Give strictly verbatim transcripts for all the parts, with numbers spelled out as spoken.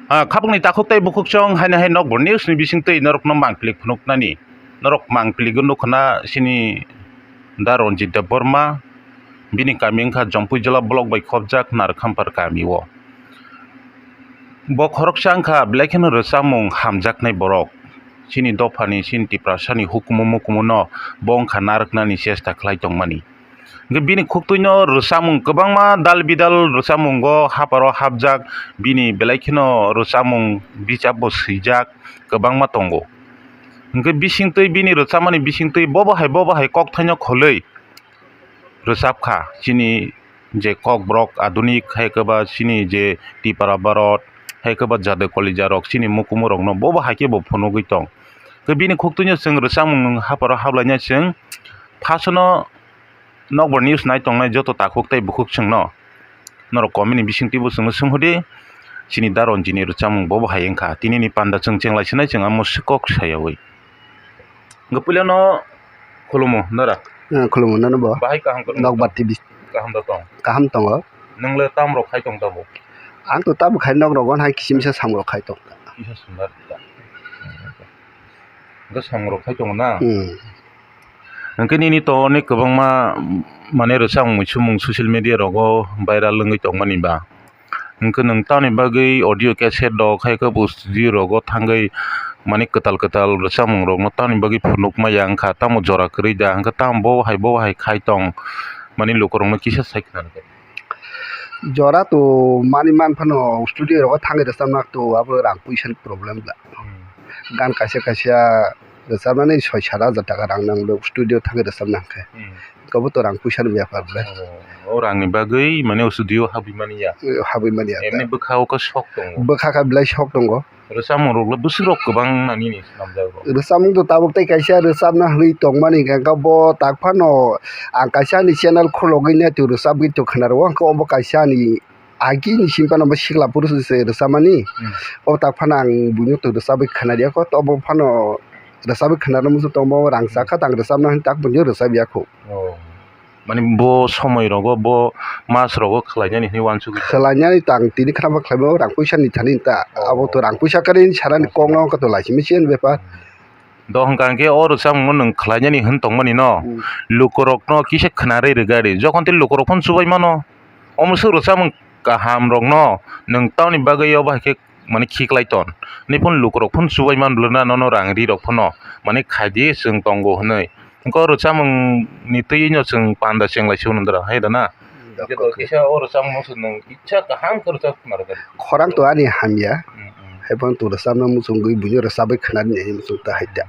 Ah, khapangni takhuk tei bukhuk chwng haino hai nokbar news ni bisingtwi norokno mangpili phunuknani. Norok mangpili nukha na sini Da Ranjit Debbarma, bini kami wngkha Jampui jila block bai khopjak Narkhampar kami o. Bo khoroksa wngkha belai kheno rwchapmung hamjaknai borok. Chini dophani, chini Tiprasani hukumu mukumuno bo wngkha narwknani chesta khlai tongmani. Hwnkhe bini khuktwino rwchapmung kwbangma dal bidal rwchapmungo haparo hapjak, bini belai kheno rwchapmung bichapbo swijak kwbangma tongo. Hwnkhe bisingtwi bini rwchapmani bisingtwi bobo hai bobo hai kokthaino kholwi rwchapkha, chini je kokborok adunik hai khe ba chini je Tipra Bharat hai khe ba Jade Kolijarok chini mukumurokno bobo hai khe bo phunugwi tong. Tei bini khuktwino chwng rwchapmung haparo hablaina chwng first-no nokbar news nai tongnai joto takhuk tei bukhuk chwngno norok comment ni bisingtwibo chwngno swnghodi, chini Da Ranjit ni rwchapmung bobo hai wngkha. Tinini panda chwng chenglai sinai chwng amo swkok sayawi. Hwnkhe puilano khulumo nora. Eh, khulumo nono bo. Bahai kaham kwrwng. Nokbar T V. Kaham da tong. Kaham tongo. Nwng le tam rok khai tong tabo? Ang to tamo khai nok rogo hai kisim sa sam rok khai tong. Kisa sundar ta. Hwnkhe sam rok khai tongo na? Hmm. Hwnkhe nini to onek kwbangma mane rwchapmung muisumung social media rogo viral wngwi tongmani ba? Hwnkhe nwng tamoni bagwi audio cassette rok hai khe bo studio rogo thangwi mani kwtal kwtal rwchapmung rokno tamoni bagwi phunukma ya wngkha, tamo jora kwrwi da hwnkhe tamo bo hai bo hai khai tong mani lukurokno kisa sai khna rwkhe. Jora to mani man phano studio rogo thangwi rwchapna to abo rang puisa ni problem da. Hmm. Gan kaisa kaisa rwchapnani soi sat hajar taka rang nang studio thangwi rwchapna hwnkhe. Hmm. Abo to rang puisa ni bepar le. Oh, o rang ni bagwi mane o studio habwi mani ya. Eh, habwi mani ya. Emni bwkha o khe sok tongo. Bwkha khe belai sok tongo. Rwchapmung rok le bwswk rok kwbang nani ni swnamjak rok. Rwchapmung to tabuk tei kaisa rwchapna hwnwi tongmani hwnkhe bo tak phano ang kaisa ani channel khulogwi naitwi rwchapgwi tong khna rwo hwnkhe obo kaisa ani Agi ni simi phano bo sikla purusu se rwchapmani. Hmm. O tak phano ang buino twi rwchapwi khwnarya kho, to bo phano rwchapwi khwnarwi muchung tong bo rang chakha tang rwchapna hwn tak buino rwchapya kho. Oh. Mani bo somoi rogo bo mas rogo khlainani hwnwi uansugwi. Khlainani tang tini khna bo khlaima rang puisa ni thani ta. Oh. Abo to rang puisa kari sanani kok no kok to laisimi chen bepar. Hmm. Do hwnkha hwnkhe o rwchapmungno nwng khlainani hwn tongmani no, hmm, lukurokno kisa khwnarwi rwgari. Jokhon tei lukurok phano chubai mano, omo swk rwchapmung kahamrokno nwng tamoni bagwi obo hai khe mani khiklai ton. Nini phano lukurok phano chubai man bwlwna nono rang ri rok phano mani khaidi chwng tongo hwnwi. Hwnkhe o rwchapmungni twino chwng panda chenglai se hwnwi dara hai da na. Hwnkhe to kisa o rwchapmungno se nwng icha kaham khe rwchap khna rwgari. Khorang to ani hamya. Hmm, hmm. Hai phano to rwchapna muchungwi buino rwchapwi khwnarwi nai muchung ta hai da.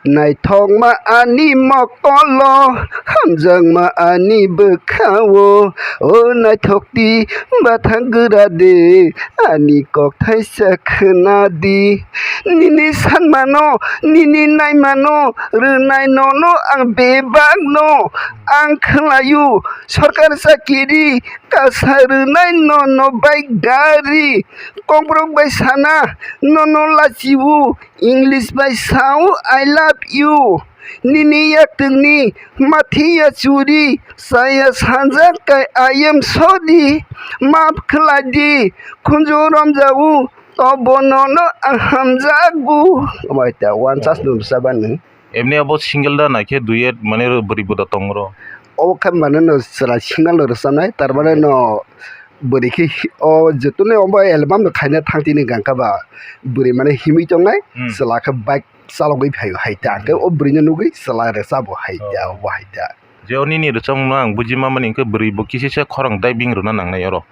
Naithokma ani mokolo, hamjakma ani bwkhao, o naithok di bathang gwra de, ani kok thaisa khwna di. Nini sanmano, nini naimano, rwnai nono ang bebakno, ang khlaio sorkar chakiri, kasa rwnai nono bike gari, kokborok bai sana nono lachio, English bai sao, "I love you." Nini yaktwngni mathiya churi, saya sanjak kai, "I am sorry." Maaf khlai di, khunju romjago, tobo nono ang hamjago. Omo hai ta, one chance no rwchapani. Emni abo single da naikhe duet mane bwrwi boda tongro? Obo khe mane no chwla single no rwchapnai, tar mane no bwrwi khe o jotono obo album no khaina thang tini gangkha ba bwrwi mane himwi tongnai, hmm, chwla khe bike chalogwi phaio hai ta, hwnkhe o bwrwino nugwi chwla rwchabo hai ta, oh, obo hai ta. Je o nini rwchapmungno ang buji mamani hwnkhe bwrwi bo kisisa khorang diving rwna nangnai oro,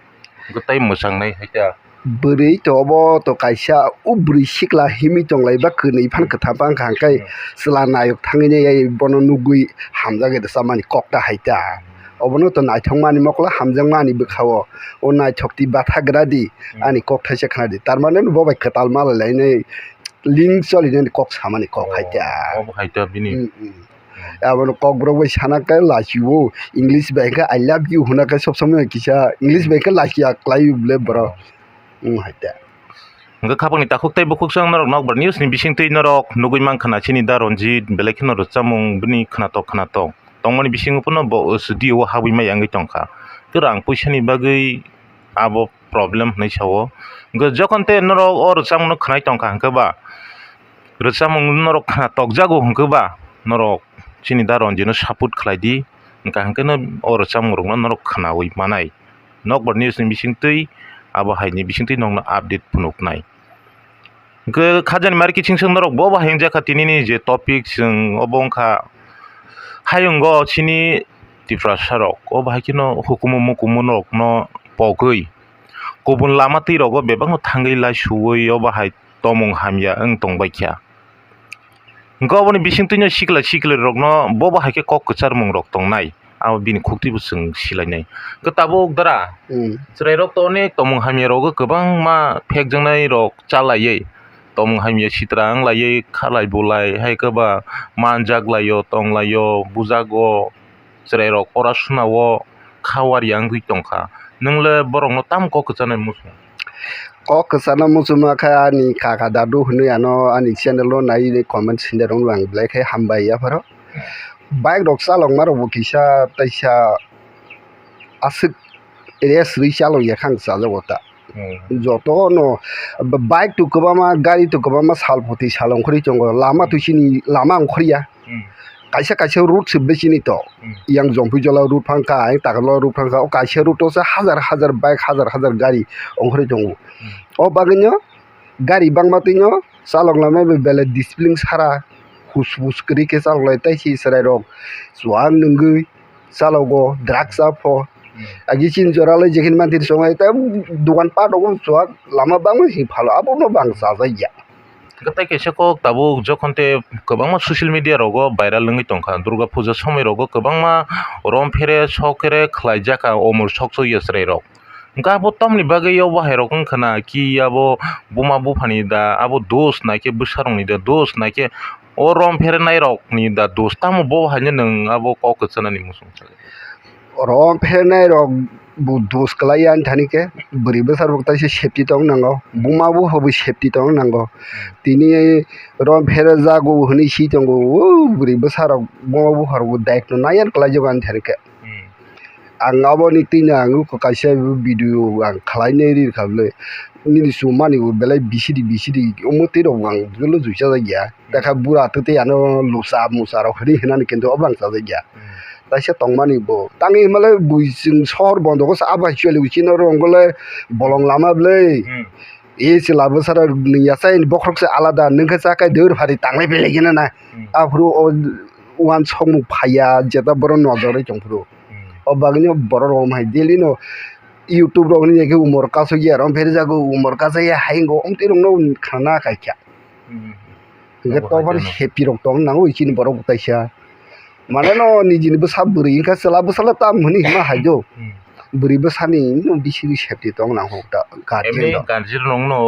hwnkhe tei mwchangnai hai ta. Bwrwi to obo to kaisa o bwrwi sikla himwi tonglai ba kwnwi phan kwtham phan kha hwnkhe, hmm, chwla nayok thangwi nai bono nugwi hamjagwi rwchapmani kok ta hai ta. Obono to naithokmani mokla hamjakmani bwkha-o, o naithok twi bathagra di, hmm, ani kok thaisa khna di. Tar mane bo bai kwtal malai lainai. Link cholinani kok samani kok hai ta. Oh, obo hai ta bini. Mm, mm. Mm. Abono kokborok bai sana khe lachio, English bai khe "I love you" hwna khe sob somoi kisa English bai khe lachia kwlai bole borok. Oh. Mm, hai ta. Hwnkhe khapangni takhuk tei bukhuk chwng norok nokbar news ni bisingtwi norok nugwi mankha na chini Da Ranjit belai kheno rwchapmung bini khnatok khnatok tongmani bisingo phano bo studio o habwi maya wngwi tongkha. Tei rang puisani bagwi abo problem hinwi sao. Hwnkhe jokhon tei norok o rwchapmungno khwnai tongkha hwnkhe ba, rwchapmung norok khna tokjago hwnkhe ba, norok chini da Ranjino support khlai di, hwnkha hwnkhe no o rwchapmung rokno norok khnaui manai. Nokbar news ni bisingtwi, abo hai ni bisingtwi nokno update phunuknai. Hwnkhe khajani mari kiching chwng norok bo bahai wngjakha tinini je topic chwng obo wngkha hayungo chini Tiprasa rok o bahai kheno hukumu mukumu rokno pogwi kubun lama twi rogo bebakno thangwi lai suwi o bahai tomung hamya wng tongbaikha. Hwnkhe oboni bisingtwino sikla sikli rokno bo bahai khe kok kwcharmung rok tongnai. Abo bini khuktwibo chwng silainai. Hwnkhe tabuk dara, hmm, chwrairok to onek tomung hamya rogo kwbangma phekjaknai rok chalaiwi, tomung hamya sitra wnglaiwi khalai bulai hai khe ba manjak laio, tong laio, bujago, chwrairok ora sunao kha wari wngwi tongkha. Nwng le borokno tamo kok kwchanai muchung? Kok kwchana muchungma khe ani kaka dadu hwnwi ano ani channel o naiwi comment sinai rwngno ang belai khe hambai yapharo. Bike rok chalokma rok bo kisa taisa aswk rest rwi chalok ya khe ang chajago ta. Hmm. Joto no bike to kwbangma, gari to kwbangma sal phuti sal ongkhorwi tongo. Lama to chini lama ongkhorya. Hmm. Kaisa kaisa route se bechini to. Hmm. Yang Jompuijola route phang kha, yang Takarjala route phang kha. O kaisa route o se hajar hajar bike, hajar hajar gari ongkhorwi tongo. Hmm. O bagwino gari bangma twino chalok lamai bai belai discipline sara hus hus kwrwi khe chalok lai tei si chwrai rok chuwak nwngwi chalogo, drugs cha pho. Hmm. Agi chini jora le jekhini mantri songo, tei dogan pat rogo chuwak lama bangma si phalo, abono bang chajakya. Hwnkhe tei kaisa kok tabuk jokhon tei kwbangma social media rogo viral wngwi tongkha, Durga puja somoi rogo kwbangma rom phere sok phere khlaijakha omor sok sok ya chwrai rok. Hwnkhe abo tamni bagwi o bahai rok wngkha na ki abo buma buphani da abo dos naikhe bwsarokni da dos naikhe o rom pherenai rokni da dos tamo bo haino nwng abo kok kwchanani muchung? Rom pherenai rok bo dos kwlai ya ani thani khe bwrwi bwsarok taisa safety tong nango, buma bupha bo safety tong nango. Tini rom pherejago hwnwi si tongo o bwrwi bwsarok buma bupharok bo daitno naiya kwlaijago ani thani khe. Hmm. Ang aboni twino ang kaisa video ang khlainai ri kha bwle. Nini chumani bo belai bisidi bisidi omo twi rok bo ang jolo juichajak ya. Takha bura twtwi ano lusa musa rok hwnwi hwnani kintu obo ang chajak ya. Hmm. Taisa tongmani bo tangwi hwnmale bui chwng sohor bondo khe abo hai choli chini oro wngkole bolong lama bwle. Hmm. E chwla bwsarok nwng ya chai bokhorok se alada nwng khe cha kai deur phari tanglai belai gina na. Hmm. Aphuru o uansukmung phaiya, jeta borok nojor oi tong phuru. Hmm. O bagwino borok rok hai daily no YouTube rok ni age umor kasuk ya, rom pheri jago umor kasuk ya, hai wngkha, omtwi rok no khana kai kha. Hmm. Hingke tobor happy rok tong nango, chini borok bo kaisa. Mane no nijini bwsa bwrwi wngkha, chwla bwsala tam hwnwi hima hai do. Hmm. Bwrwi bwsani no bisingni safety tong nang kok ta guardian rok. Guardian rok no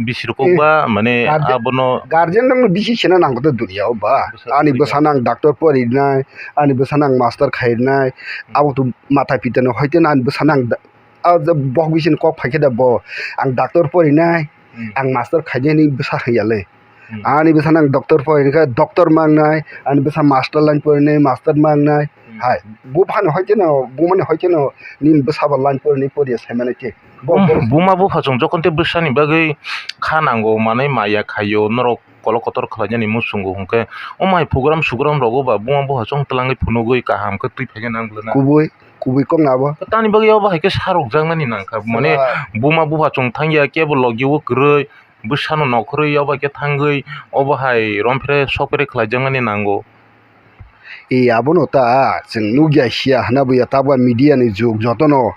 bisi rok kok ba, mane abono guardian rok no bisi sena nang kok ta duniya o ba. Ani bwsa nang doctor porinai, ani bwsa nang master khainai, abo to mata pita no hoite ani bwsa nang da-, a bok bisini kok phaikhe da bo, ang doctor porinai, ang master khainai hinwi bwsa haiya le. Hmm. Ani bwsa nang doctor pori khe doctor mangnai, ani bwsa master line porinai master mangnai. Hmm. Hai, buphani hoikeno, bumani hoikeno nini bwsa bo line porinai poriya sai mani khe. Bo, bo buma bupha chwng jokhon tei bwsani bagwi kha nango, manwi maya khaio, norok kolok kotor khlainani muchungo hwnkhe, omo hai program sugram rogo ba buma bupha chwng twlangwi phunugwi kaham khe twi phaikhe nang bwlwna. Kubui, kubui kok na bo. Tamni bagwi obo hai khe sarok jaknani nangkha, mane buma bupha chwng thangya kebo logio kwrwi. Bwsano nokhorwi obo khe thangwi obo hai romphere sokphere khlaijaknani nango. E, abono ta chwng nukya siya hwna buya, tabukha media ni jug jotono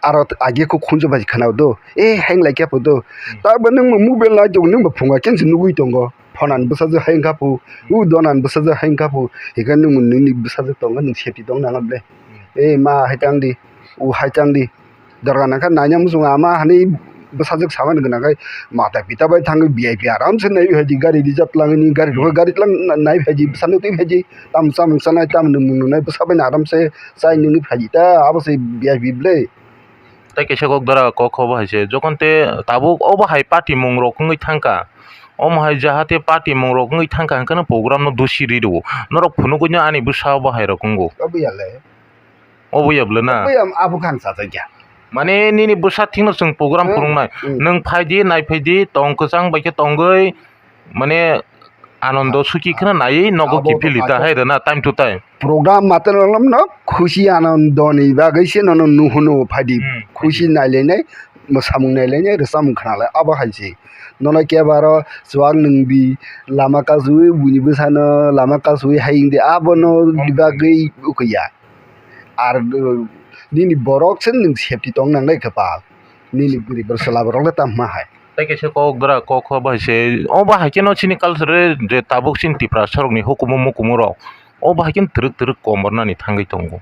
aro age khe khunju bai khwnao do, e, heng lai khe photo. Hmm. Tabukha nwng bo mobile nai tongo, nwng bo phunga khe se nugwi tongo, phone ani bwsajwk hai wngkha phu, u don ani bwsajwk hai wngkha phu, hikhe nwng bo nini bwsajwk tongo, nwng safety tong nang ble. Hmm. E, ma hai tang di, u hai tang di. Dorga nangkha naina muchungo ama hani bwsajwk samani gwnangkhe mata pita bai thangwi V I P aramse naiwi phaidi, gari reserve twlangwi gari rwkhe gari twlang naiwi phaidi, bwsano twi phaidi, tamo chamung chanai tamo nwng nungnai bwsa bai aramse chai nungwi phaidi ta abo se V I P bwle. Tei kaisa kok dora kok kho bo hai se jokhon te tabuk obo hai party mung rok wngwi thangkha, omo hai jahate party mung rok wngwi thangkha hwnkhe no program no dusi ri rwo norok phunugwi no ani bwsa obo hai rok wngo. Obo ya le. Obo ya bwle na? Obo ya, abo khe ang chajakya. Mane nini bwsa thikno chwng program Hmm. phwrwngnai. Hmm. Nwng phaidi, naiphai di, tong kwchang bai khe tongwi, mane anondo suki kheno naiwi nogo Abo kiphil to rita hai rwna time to time. Program matwrwngno khusi anondoni bagwi se nono nuhunu phaidi. Hmm. Khusi nailainai, mwsamung nailainai, rwchapmung khnalai, abo hai se. Nono kebaro chuwak nwngdi, lama kasu buini bwsano lama kasu hai wngdi, abono Hmm. bagwi ukya. Ar, uh, nini borok se nwng safety tong nangnai kwpal. Nini bwrwi bwsla borok le tamo hai. Tei kaisa kok dra kok kho bai se, o bahai khe no chini culture je tabuk chini Tiprasa rokni hukumu mukumu rok. O bahai khe twrwk twrwk komornani thangwi tongo.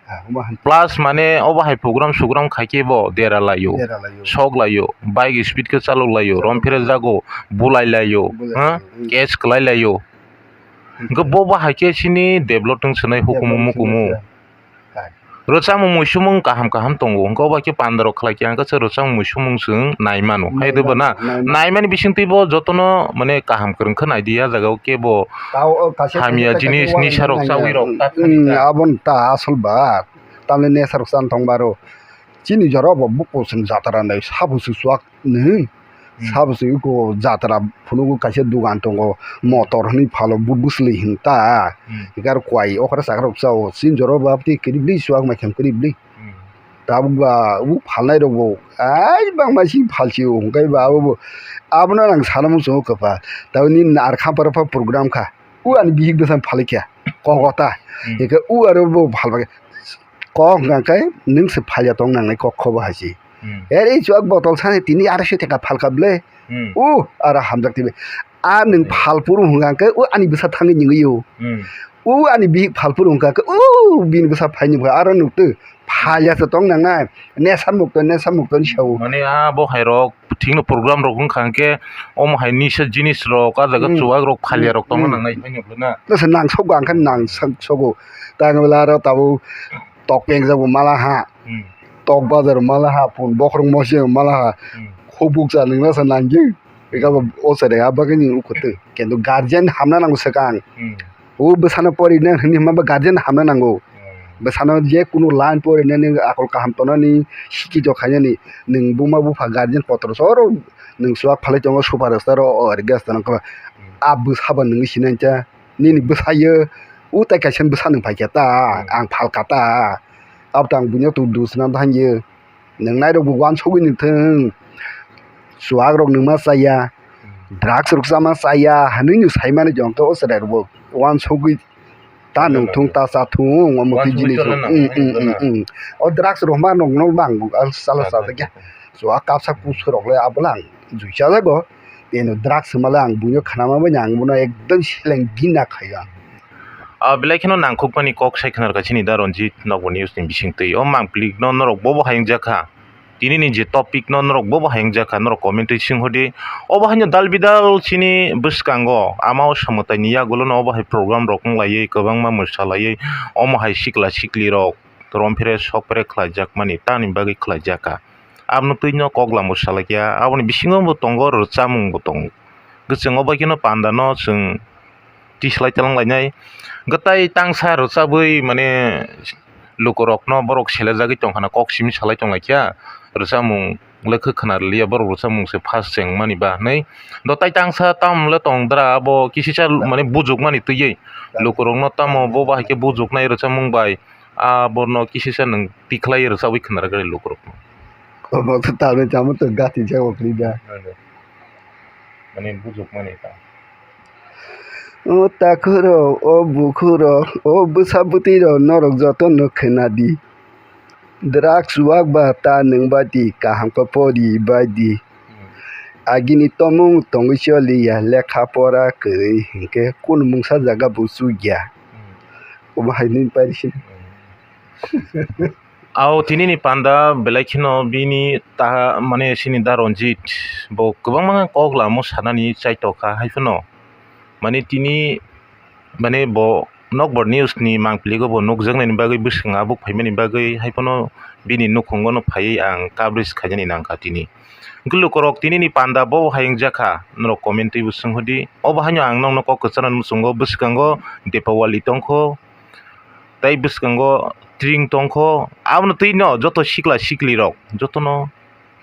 Ah, omo hai. Plus mane o bahai program sugram khai khe bo dera laio. Dera laio. Sok laio, bike speed khe chalok laio, Chalok rom phere laio. Jago, bulai laio, Bulai ha? Laio, hmm. Catch kwlai laio. Hwnkhe bo bahai khe chini develop tong swnai hukumu Develop mukumu. Swnai swnai. Hai. Rwchapmung muisumung kaham kaham tongo, hwnkhe obo khe pandarok khlai khe ang kaisa rwchapmung muisumung chwng nai mano. Nai Hai de bo mano, na? nai mano. Naimani bisingtwi bo jotono mane kaham kwrwng khe nai di, a jaga o kebo Tao, o, kaisa hamya kaisa jinis kaisa nisa rok nai chawi nai. rok ta thani Mm, ta. Aboni ta asol ba. Tamni nesa rok chan tong baro. Chini jora bo buko chwng jatra nai sabo se chuak nwng. Hmm. Sabo se iko jatra phunugo kaisa dugan tongo, motor hinwi phalo bu bwswlwi hinwi ta. Hmm. Hwnkhe aro kwai okra chakra rok chao. Chini jora bo aboni kwrwi bwlwi chuak mai khe kwrwi bwlwi. Hmm. Tabuk ba u phalnai rok bo ai bangma si phalsio hwnkhe ba abo bo abono ang sana muchungo kwpha. Tabuk nini ar khamparo pha program kha. U ani bihik bwsa phalwi kha. Kok ota. Hmm. Hwnkhe u aro bo phalba khe. Kok hwnkha khe nwng se phalya tong nangnai kok kho bo hai se. Hmm. Ere chuak botol sani tini arai soi taka phalka ble. Hmm. Uh, ara hamjak tibi. A nwng Hmm. phalpuru hwnkha khe, uh, ani bwsa thangwi nyngwi o. Hmm. Uh, ani bihik phalpuru hwnkha khe, uh, bini bwsa phaini bwkha aro nuk twi. Phalya se tong nangnai. Nesa mukto, nesa mukto ni sao. Mane a bo hai rok, thikno program rok wngkha hwnkhe, omo hai nisa jinis rok, a jaga Hmm. chuwak rok, phalya rok tongna Hmm. nangnai, hai nukle na. Nasa nang sokgo, ang khe nang sak-, sokgo. Tang bwla aro tabuk tok pengjago mala ha. Hmm. Tok bajar mala ha, phun bokhorok mosi mala ha. Hmm. Khobuk cha nungna sa nangji. Eka bo o chare ha bagwi ni ukhutwi. Kintu guardian hamna nango swkang. Hmm. O bwsano pori na hwnwi hwnba guardian hamna nango. Hmm. Bwsano je kunu line pori nani akol kaham tonani, sikito khainani, nwng buma bupha guardian potro soro nwng chuwak phalwi tongo super star o, o rega star o. Hmm. A bwsa bo nwngwi sinai cha. Nini bwsaiyo o tai kaisa bwsa nwng phaikha ta, Hmm. ang phalka ta, abo tang buino tong dusna thangyo. Nwng nairok bo uansugwi nwng thung, chuwak rok nwng ma chaya, Hmm. drugs rok chama chaya, hinwi nwng saimani jongto o chwrai rok bo uansugwi ta nwng thung, ta cha thung, omo khe jinis rok. Uansugwi chorna nango, hmm, hmm, hmm. O drugs rok ma nwng no bang, al sala sa kya. Chuwak kapsa kusu rok le abo lang juisa jago. Tei no drugs hwnmale ang buino khnama bai ang bono ekdom seleng gina khaio ang. Ah, belai kheno nangkukmani kok sai khna rwkha chini da Ranjit nokbo news ni bisingtwi. O mangpili no norok bobo hai wngjakha. Tini ni je topic no norok bobo hai wngjakha, norok comment twi sing hodi. Obo haino dal bidal chini bwskango ama o samwtai ni yagulo no obo hai program rok wng laiwi kwbangma mwsa laiwi omo hai sikla sikli rok rom phere sok phere khlai jakmani tamni bagwi khlai jakha. Aboni twi no kok lam bo salai kha, aboni bisingo bo tongo, rwchapmung bo tongo. Kwchwng o bai kheno panda no chwng tislai twlang lainai. Gwtai tangsa rwchabwi mane lukurokno borok selejagwi tongkhana kok simi salai tonglaikha. Rwchapmung le khe khna rwliya, borok rwchapmung se first chengmani ba hinwi. Dotai tangsa tamle tongdra abo kisisa mane bujukmani twiwi lukurokno tamo bo bahai khe bujuknai rwchapmung bai. Abono kisisa nwng tikhlai rwchabwi khna rwgwi lukurokno. Obo khe tamni tamo to gati jago kwrwi da. Mane bujukmani ta. O takhurok, o bukhurok, o bwsa bwtwirok norok jotono khwnadi. Drugs chuwak ba ta nwng bai di, kaham khe pori bai di. Hmm. Agini tomung tongwi choliya, lekha pora kwrwi hinkhe kunu mungsa jaga bo chukya. Hmm. Omo hai nini pairi sini. Hmm. Ao tini ni panda belai kheno bini ta mane sini da Ranjit bo kwbangma kok lamo sanani chaitokha hai phano mane tini mane bo nokbar news ni mangpili go bo nukjaknai ni bagwi bwswng abuk phaimani bagwi hai phano bini nukhungo no phaiwi ang coverage khainani nangkha tini. Hwnkhe lukurok tini ni panda bo hai wngjakha norok comment twi bo swng hodi obo haino ang nokno kok kwchana muchungo bwskango Dipawali tongkho. tei bwskango tring tongkho. Abono twi no joto sikla sikli rok jotono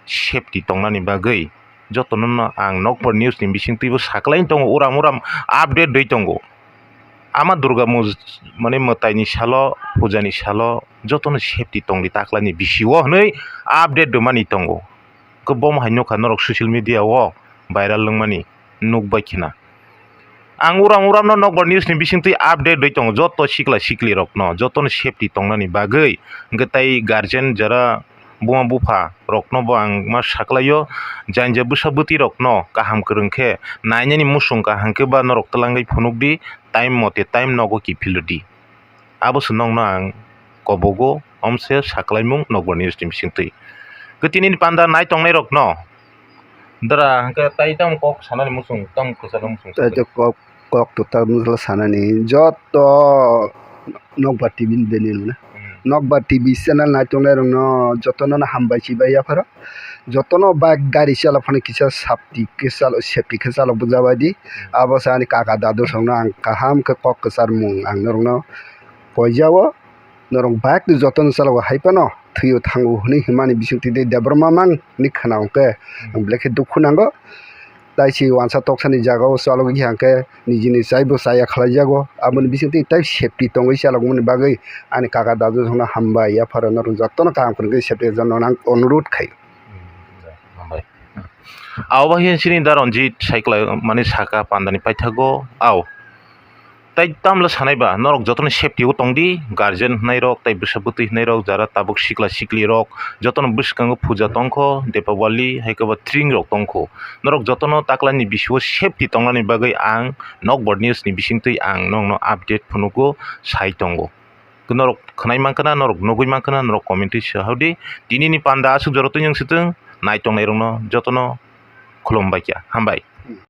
safety tongnani bagwi jotono no ang Nokbar News ni bisingtwi bo saklai tongo, uram uram update rwi tongo. Ama Durga muj-, mane mwtaini salo, pujani salo jotono safety tongdi taklaini bisio hwnwi update rwmani tongo. Kwbangma hai nukha norok social media o viral wngmani nukbai khna. Ang uram uram no Nokbar News ni bisingtwi update rwi tongo joto sikla sikli rokno, jotono safety tongnani bagwi. Hwnkhe tei guardian jara buma bupha rokno bo ang ma saklaio, janja bwsa bwtwi rokno kaham kwrwng khe nainani muchung kaham khe ba norok twlangwi phunukdi, time mote time nogo kiphiludi. Abo se nokno ang kobogo omse saklaimung Nokbar News ni bisingtwi. Kwtini ni panda nai tongnai rokno dara hwnkhe tai tamo kok sanani muchung, tamo kwcharo muchung. Tai to kok, kok to tamo sanani joto Nokbar T V ni bini rwna. Hmm. Nokbar T V channel nai tongnai rokno jotono no hambai chibai yapharo. Jotono bike gari chala phano kisa safety khe chalo, safety khe chalo bujabaidi. Hmm. Abo se ani kaka dadu songno ang kaham khe kok kwcharmung ang norokno poijao. Norok bike ni jotono chalo hai phano thwio thango hwnwi hwnmani bisingtwi tei Debbarma mang hwnwi khna hwnkhe. Hmm. Ang belai khe dukhu nango. Tai si wansa toksani jagao chalogwi hwnkhe nijini chaibo chaya khlaijago. Aboni bisingtwi tai safety tongwi chalokmani bagwi ani kaka dadu songno hambai yapharo norok jotono kaham kwrwngwi safety jotono ang onurudh khai. Hambai. Abo bai chini da Ranjit cycle mani saka pandani paithago. Au. Tai tamle sanai ba, norok jotono safety o tongdi, guardian hwnai rok, tai bwsa bwtwi hwnai rok, jara tabuk sikla sikli rok, jotono bwskango puja tongkho, Depawali, hai khe bo tring rok tongkho. Norok jotono taklani bisio safety tongnani bagwi ang Nokbar News ni bisingtwi ang nokno update phunugo, sai tongo. Norok khwnai mankha na, norok nugwi mankha na, norok comment twi sa hodi. Tini ni panda aswk jora twi wng swtwng, nai tongnai rokno jotono khulum bai kha. Hambai.